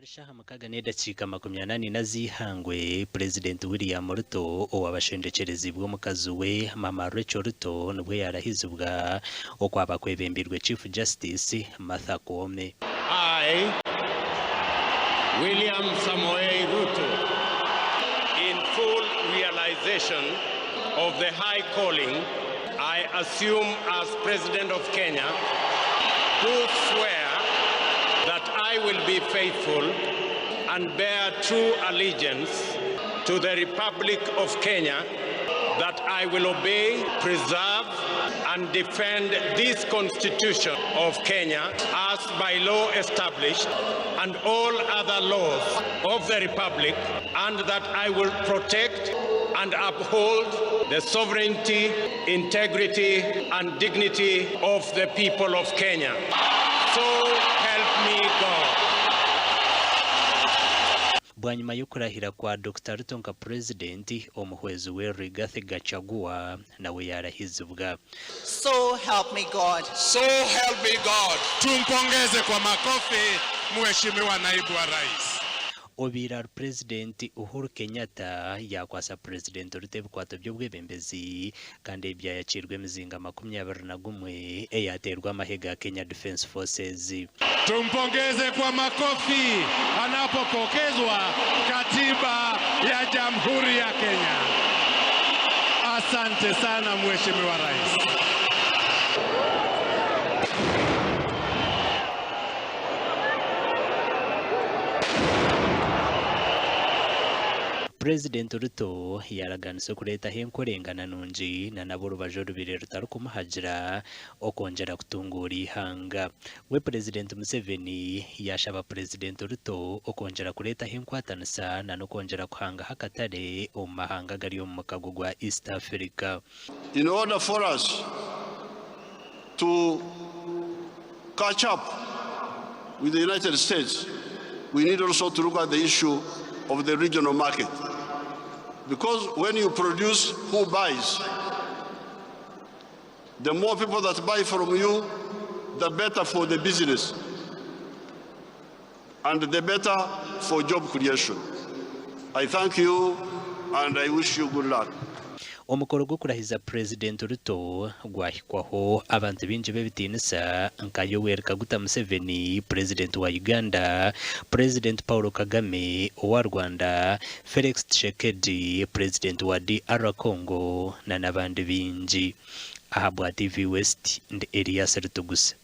Ahari shaaha mukaga n'edakiika 44 z'eihangwe, Purezidenti William Ruto owaaba ashendekyereziibwe omukazi we Mama Rachel Ruto nibwo yaarahizibwa okwaba kwebembeirwe Chief Justice Martha Koome. I, William Samoei Ruto, in full realization of the high calling I assume as President of Kenya, do swear that I will be faithful and bear true allegiance to the Republic of Kenya, that I will obey, preserve, and defend this Constitution of Kenya as by law established and all other laws of the Republic, and that I will protect and uphold the sovereignty, integrity, and dignity of the people of Kenya. So help me God. Bwanyima y'okurahira kwa Dokita Ruto nka Purezidenti, omuhwezi we Rigathi Gachagua nawe yaarahizibwa. So help me God. So help me God. Tumpongeze kwa makofi Mheshimiwa Naibu wa Rais. Obaire ari Purezidenti Uhuru Kenyatta yaakwatsa Purezidenti Ruto ebikwato by'obwebembezi kandi ebi byayakiirwe emizinga 21 eyaateirwe amahe ga Kenya Defence Forces. Tumpongeze kwa makofi anapopokezwa katiba ya Jamhuri ya Kenya. Asante sana Mheshimiwa Rais. Purezidenti Ruto yaaraganisa okureetaho enkorengana nungi na n'ab'orubaju orubaire rutarikumuhagira okwongyera kutunguura eihanga. We Purezidenti Museveni yaashaba Purezidenti Ruto okwongyera kureetaho enkwatanisa na n'okwongyera kuhangaho akatare omu mahanga agari omu mukago gwa East Africa. In order for us to catch up with the United States, we need also to look at the issue of the regional market. Because when you produce, who buys? The more people that buy from you, the better for the business and the better for job creation. I thank you and I wish you good luck. Omukoro gw'okurahiza Purezidenti Ruto gwahikwaho abantu baingi b'ebitiinisa nka Yoweri Kaguta Museveni, Purezidenti wa Uganda, Purezidenti Paul Kagame owa Rwanda, Felix Tshisekedi, Purezidenti wa DR Congo na n'abandi baingi. Ahabwa TV West, ndi Elias Rutugusa.